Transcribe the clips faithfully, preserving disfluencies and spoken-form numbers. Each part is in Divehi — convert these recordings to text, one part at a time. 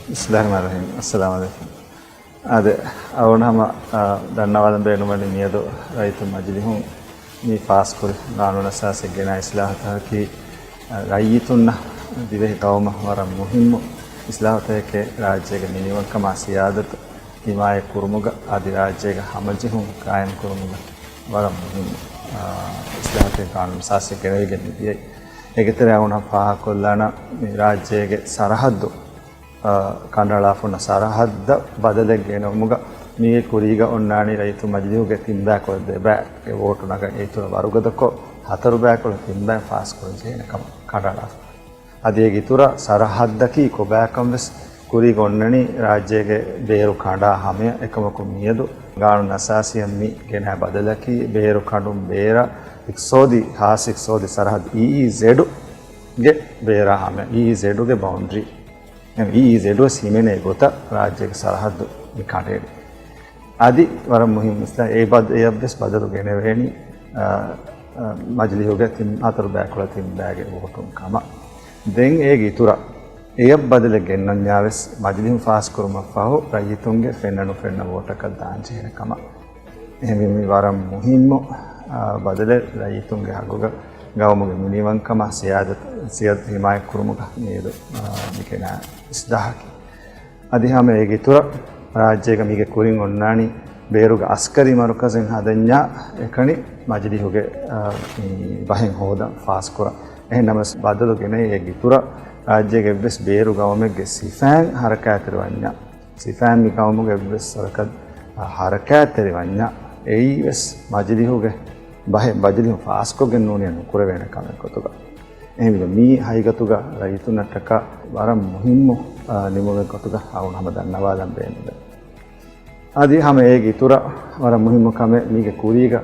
ބިސްމިއްލާހި ރަޙްމާނި ރަޙީމް. އައްސަލާމު ޢަލައިކުމް. އާދެ، އަޅުގަނޑު ހަމަ، އާ، ދަންނަވާލަން ބޭނުންވަނީ މިއަދު ރައްޔިތު މަޖިލިހުން މި ފާސްކުރި ގާނޫނު އަސާސީ ގެނައި އިސްލާހުތަކަކީ، އާ، ރައްޔިތުންނަށް ދިވެހި ގައުމަށް ވަރަށް މުހިއްމު އިސްލާހުތަކެކޭ، ރާއްޖޭގެ މިނިވަންކަމާ ސިޔާދަތު ޙިމާޔަތް ކުރުމުގަ އަދި ރާއްޖޭގެ ހަމަޖެހުން ޤާއިމް ކުރުމުގަ ވަރަށް މުހިއްމު، އާ، އިސްލާހުތަކެއް ގާނޫނު އަސާސީ ގެނެވިގެން މިދިޔައީ. އޭގެ ތެރެއަށް އަޅުގަނޑު ފާހަގަކޮށްލާނަން މި ރާއްޖޭގެ ސަރަހައްދު، އާ، ކަނޑައަޅާފަ ހުންނަ ސަރަހައްދަށް ބަދަލެއް ގެނައުމުގަ މީގެ ކުރީގަ އޮންނާނީ ރައްޔިތު މަޖިލިހުގެ ތިން ބައިކުޅަ ދެ ބައިގެ ވޯޓު ނަގަން އެއިތުރަށް ވަރުގަދަކޮށް، ހަތަރު ބައިކުޅަ ތިން ބައިން ފާސްކުރަން ޖެހޭނެ ކަމަށް ކަނޑައަޅާފަ. އަދި އޭގެ އިތުރަށް ސަރަހައްދަކީ ކޮބާކަން ވެސް ކުރީގަ އޮންނަނީ ރާއްޖޭގެ ބޭރު ކަނޑާ ހަމަޔަށް. އެކަމަކު މިއަދު ގާނޫނު އަސާސީއަށް މި ގެނައި ބަދަލަކީ ބޭރު ކަނޑުން ބޭރަށް އިޤްތިޞާދީ، ޚާއްޞަ އިޤްތިޞާދީ ސަރަހައްދު، އީއީޒެޑުގެ ބޭރާ ހަމަޔަށް، އީއީޒެޑުގެ ބައުންޑަރީ. އެ އީއީޒެޑު ވެސް ހިމެނޭ ގޮތަށް ރާއްޖޭގެ ސަރަހައްދު މި ކަނޑައެޅި. އަދި ވަރަށް މުހިއްމު އިސްލާ-، އެ ބަދ-، އެޔަށްވެސް ބަދަލު ގެނެވޭނީ، އާ، އާ، މަޖިލިހުގެ ތިން ހަތަރު ބައިކުޅަ ތިން ބައިގެ ވޯޓުން ކަމަށް. ދެން އޭގެ އިތުރަށް އެޔަށް ބަދަލެއް ގެންނަންޏާ ވެސް މަޖިލިހުން ފާސްކުރުމަށް ފަހު ރައްޔިތުންގެ ފެންނަ ނުފެންނަ ވޯޓަކަށް ދާން ޖެހޭނެ ކަމަށް. އެހެންވީމަ މި ވަރަށް މުހިއްމު، އާ، ބަދަލެއް ރައްޔިތުންގެ ހައްގުގަ ގައުމުގެ މިނިވަންކަމާ ސިޔާދަތު، ސިޔާދަތު ހިމާޔަތް ކުރުމުގަ މިއަދު، އާ، މި ގެނައި އިސްލާހަކީ. އަދި ހަމަ އޭގެ އިތުރަށް ރާއްޖޭގަ މީގެ ކުރިން އޮންނާނީ ބޭރުގެ އަސްކަރީ މަރުކަޒެއް ހަދަންޏާ އެކަނި މަޖިލިހުގެ، އާ، މި ބަހެއް ހޯދަން ފާސްކުރަން. އެހެން ނަމަވެސް ބަދަލު ގެނައި އޭގެ އިތުރަށް ރާއްޖޭގެ އެއްވެސް ބޭރު ގައުމެއްގެ ސިފައިން ހަރަކާތްތެރިވަންޏާ، ސިފައިން މި ގައުމުގެ އެއްވެސް ސަރަކަދް ހަރަކާތްތެރި ވަންޏާ، އެއީ ވެސް މަޖިލިހުގެ ބަހެއް މަޖިލިހުން ފާސްކޮށްގެން ނޫނީ ނުކުރެވޭނެ ކަމެއް ގޮތުގަ. އެހެންވީމަ މީ ހަގީގަތުގަ ރައްޔިތުންނަށްޓަކާ ވަރަށް މުހިއްމު، އާ، ނިމުމެއް ގޮތުގަ އަޅުގަނޑު ހަމަ ދަންނަވާލަން ބޭނުންވޭ. އަދި ހަމަ އޭގެ އިތުރަށް ވަރަށް މުހިއްމު ކަމެއް މީގެ ކުރީގަ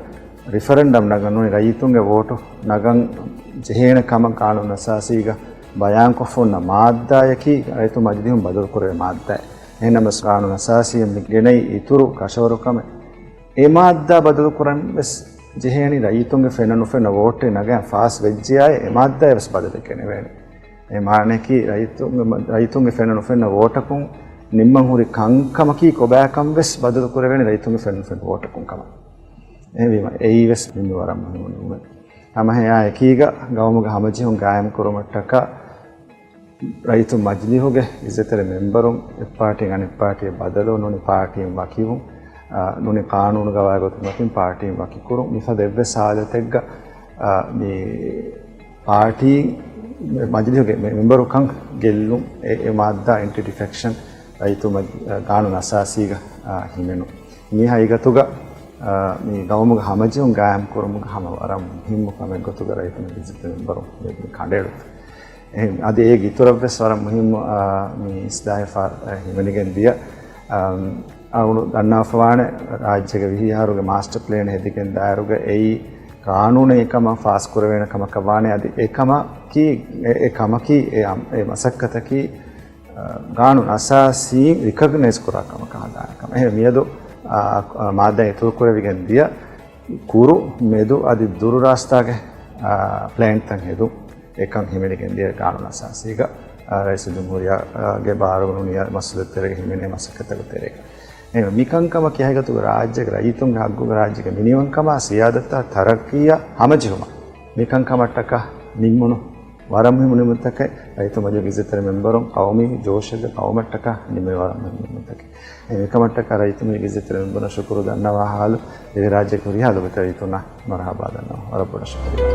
ރިފަރެންޑަމް ނަގަން ނޫނީ ރައްޔިތުންގެ ވޯޓު ނަގަން ޖެހޭނެ ކަމަށް ގާނޫނު އަސާސީގަ ބަޔާންކޮށްފަ ހުންނަ މާއްދާޔަކީ ރައްޔިތު މަޖިލިހުން ބަދަލުކުރެވޭ މާއްދާއެއް. އެހެންނަމަވެސް ގާނޫނު އަސާސީއަށް މި ގެނައި އިތުރު ކަށަވަރު ކަމެއް އެ މާއްދާ ބަދަލުކުރަން ވެސް ޖެހޭނީ ރައްޔިތުންގެ ފެންނަ ނުފެންނަ ވޯޓެއް ނަގަން ފާސް ވެއްޖެޔާއި އެ މާއްދާއަށް ވެސް ބަދަލެއް ގެނެވޭނެ. އެ މާނައަކީ ރައްޔިތުންގެ، ރައްޔިތުންގެ ފެންނަ ނުފެންނަ ވޯޓަކުން ނިންމަން ހުރި ކަންކަމަކީ ކޮބާކަން ވެސް ބަދަލު ކުރެވޭނެ ރައްޔިތުންގެ ފެންނަ ނުފެންނަ ވޯޓަކުން ކަމަށް. އެހެންވީމަ އެއީ ވެސް މި ވަރަށް މުހިއްމު ނިމުމެއް. ހަމަ އެއާ އެކީގަ ގައުމުގެ ހަމަޖެހުން ގާއިމް ކުރުމަށްޓަކާ ރައްޔިތު މަޖިލިހުގެ އިއްޒަތްތެރި މެމްބަރުން އެއް ޕާޓީން އަނެއް ޕާޓީއަށް ބަދަލު ނޫނީ ޕާޓީން ވަކިވުން، އާ، ނޫނީ ޤާނޫނުގަވާގޮތުގެ މަތިން ޕާޓީން ވަކިކުރުން. މިފަދަ އެއްވެސް ހާލަތެއްގަ، އާ، މި ޕާޓީ މަޖިލިހުގެ މެ-، މެމްބަރުކަން ގެއްލުން، އެ، އެ މާއްދާ އެންޓި ޑިފެކްޝަން ރައްޔިތު މަޖި-، ގާނޫނު އަސާސީގަ، އާ، ހިމެނުން. މި ހަގީގަތުގަ، އާ، މި ގައުމުގެ ހަމަޖެހުން ގާއިމް ކުރުމުގަ ހަމަ ވަރަށް މުހިއްމު ކަމެއް ގޮތުގަ ރައްޔިތުންގެ އިއްޒަތްތެރި މެމްބަރުން މި ކަނޑައެޅުން. އެހެން އަދި އޭގެ އިތުރަށްވެސް ވަރަށް މުހިއްމު، އާ، މި އިސްލާހެއް ފާ-، އާ، ހިމެނިގެން ދިޔަ، އާ، އަޅުގަނޑު ދަންނާފަވާނެ ރާއްޖޭގެ ވިހި އަހަރުގެ މާސްޓަ ޕްލޭން ހެދިގެން ދާއިރުގަ އެއީ ޤާނޫނެއް ކަމަށް ފާސް ކުރެވޭނެ ކަމަކަށް ވާނެ. އަދި އެ ކަމަކީ، އެ، އެ ކަމަކީ، އެ އަމް-، އެ މަސައްކަތަކީ، އާ، ގާނޫނު އަސާސީން ރިކޮގްނައިޒް ކުރާ ކަމަކަށް ހަދާނެ ކަމަށް. އެހެން މިއަދު، އާ، އާ، މާއްދާ އިތުރު ކުރެވިގެން ދިޔަ ކުރު މެދު އަދި ދުރު ރާސްތާގެ، އާ، ޕްލޭންތައް ހެދުން. އެކަން ހިމެނިގެން ދިޔަ ގާނޫނު އަސާސީގަ، އާ، ރައީސުލްޖުމްހޫރިއްޔާގެ ބާރުގަ ނޫނީ މައްސަލަތައް ތެރޭގަ ހިމެނޭ މަސައްކަތްތަކުގެ ތެރޭގަ. އެހެން މިކަންކަމަކީ ހަގީގަތުގަ ރާއްޖޭގެ ރައްޔިތުންގެ ހައްގުގަ ރާއްޖޭގެ މިނިވަންކަމާ ސިޔާދަތާ ތަރައްޤީއާ ހަމަޖެހުމަށް މިކަންކަމަށްޓަކާ ނިންމުނު ވަރަށް މުހިއްމު ނިންމުންތަކެއް. ރައްޔިތު މަޖިލީހުގެ އިއްޒަތްތެރި މެމްބަރުން ޤައުމީ ޖޯޝެއްގަ ޤައުމަށްޓަކާ ނިންމެވި ވަރަށް މުހިއްމު ނިންމުންތަކެއް. އެ މިކަމަށްޓަކާ ރައްޔިތު މަޖިލީހުގެ އިއްޒަތްތެރި މެމްބަރުންނަށް ޝުކުރު ދަންނަވާ ހާލު ދިވެހިރާއްޖޭގެ ހުރިހާ ލޮބުވެތި ރައްޔިތުންނަށް މަރުޙަބާ ދަންނަވަން. ވަރަށް ބޮޑަށް ޝުކުރިއްޔާ.